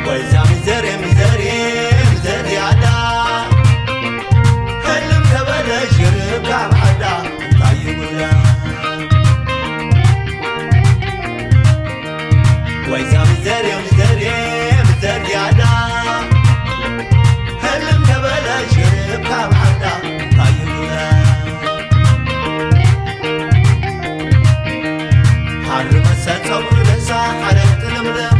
ወይዛ ሚዘሬ ሚዘሬ ሚዘር ዝያዳ ህልም ተበለ ሽርብ ካብ ዓዳ እንታይ ይብላ? ወይዛ ሚዘሬ ሚዘሬ ሚዘር ዝያዳ ህልም ተበለ ሽርብ ካብ ዓዳ እንታይ ይብላ? ሓሪ መሰል ጸጉሪ ርእሳ ሓረግ ጥልምልም፣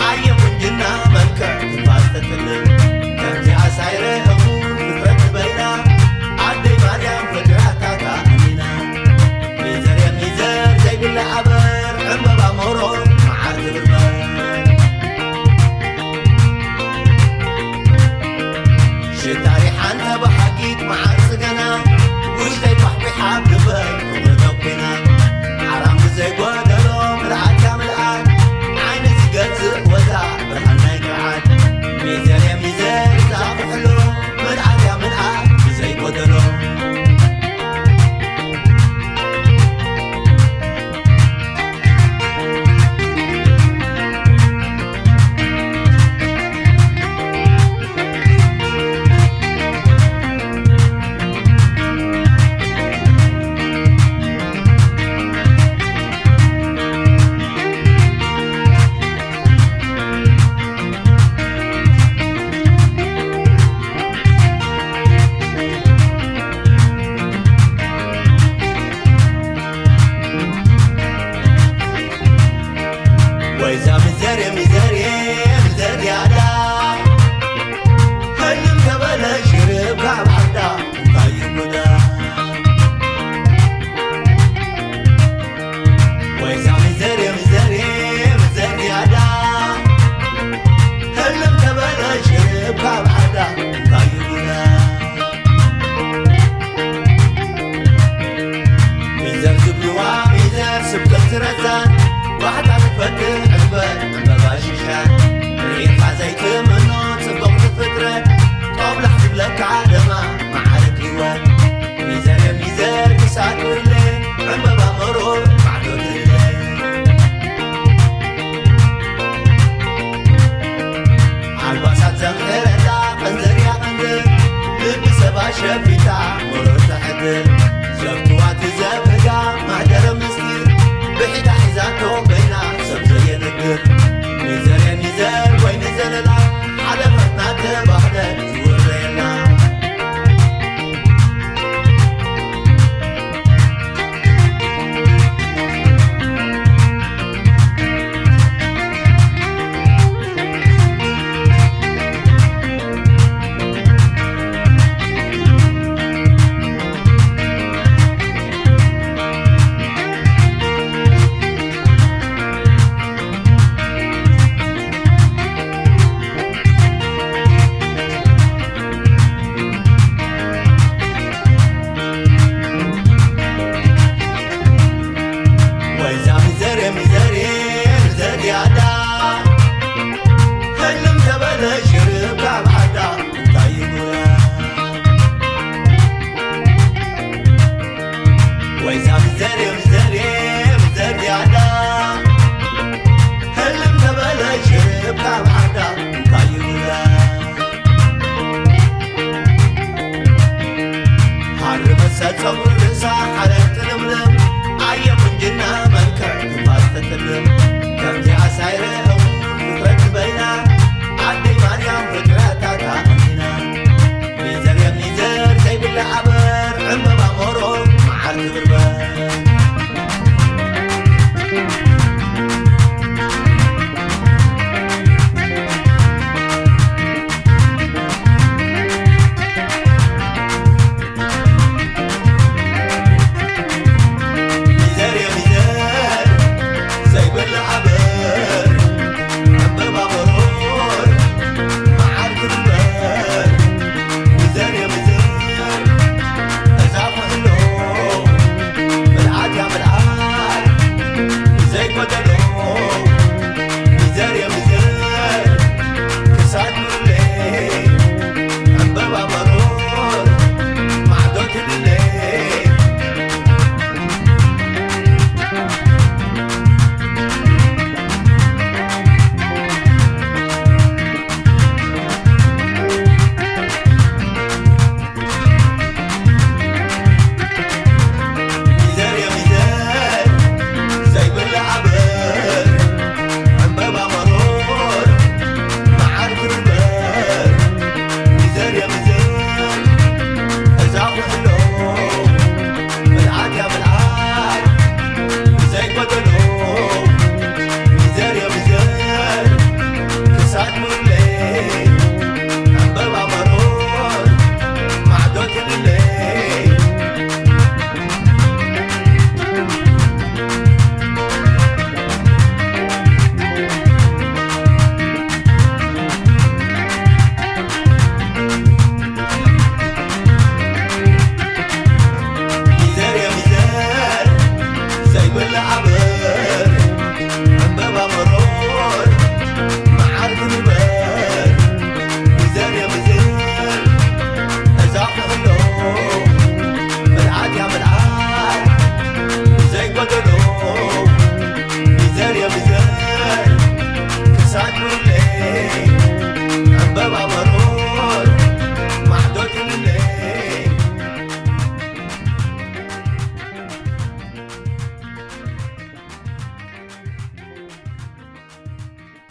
ኣየ ቁንጅና መልክዕ ትንፋስ ተትልም። ከምዚኣ ሳይረ እኹል ፍጥረት ዝበይና፣ ኣደይ ማርያም ፈጢራታ ኣሚና። ሚዘር የሚዘር ዘይብላ ኣበር፣ ዕምበባ ሞሮ መዓር ትብርበር። ሽታ ሪሓን ተባሃጊት መዓር ጽገና፣ ውሽጠይ ኳሕኲሓ ብልበይ ፍቕሪ ደኲና። ሓራም ብዘይጎደሎ ምልኣት እያ ምልኣት፣ ዓይኒ ዝገዝእ ወዛ ብርሃን ናይ ጥዓት። ሚዘር እየ ሚዘር ዛፉ ሕሎ፣ ምልኣት እያ ምልኣት ብዘይጎደሎ። ወይዛ ሚዘሬ ሚዘሬ ሚዘር ዝያዳ፣ ህልም ተበለ ሽርብ ካብ ዓዳ እንታይ ይጉዳ? ወይዛ ሚዘሬ ሚዘሬ ሚዘር ዝያዳ፣ ህልም ተበለ ሽርብ ካብ ዓዳ እንታይ ይጉዳ? ሚዘር ዝብልዋ ሚዘር ስብከት ረዛን፣ ባሕታ ትፈትሕ ዕግበት ዕምበባ ሽሻን። ርኢኻ ዘይትምኖ ጽብቕቲ ፍጥረት፣ ጦብላሕ ዝብለካ ደማ መዓርግ ህይወት። ሚዘር ሚዘር ክሳድ ብርለ፣ ዕምበባ መሮር ማዕዶ ትለ። ኣልባሳት ዘምሕረላ ቀንዘርያ ቀንዘር፣ ልቢ ሰባ ሸፊታ መሮር ተሕድር። ዘብትዋ ትዘብህጋ ማህደረ ምስጢር፣ ብሒታ ሒዛቶ በይና ሰብ ዘየንግር። ሚዘር ሚዘር ኣብ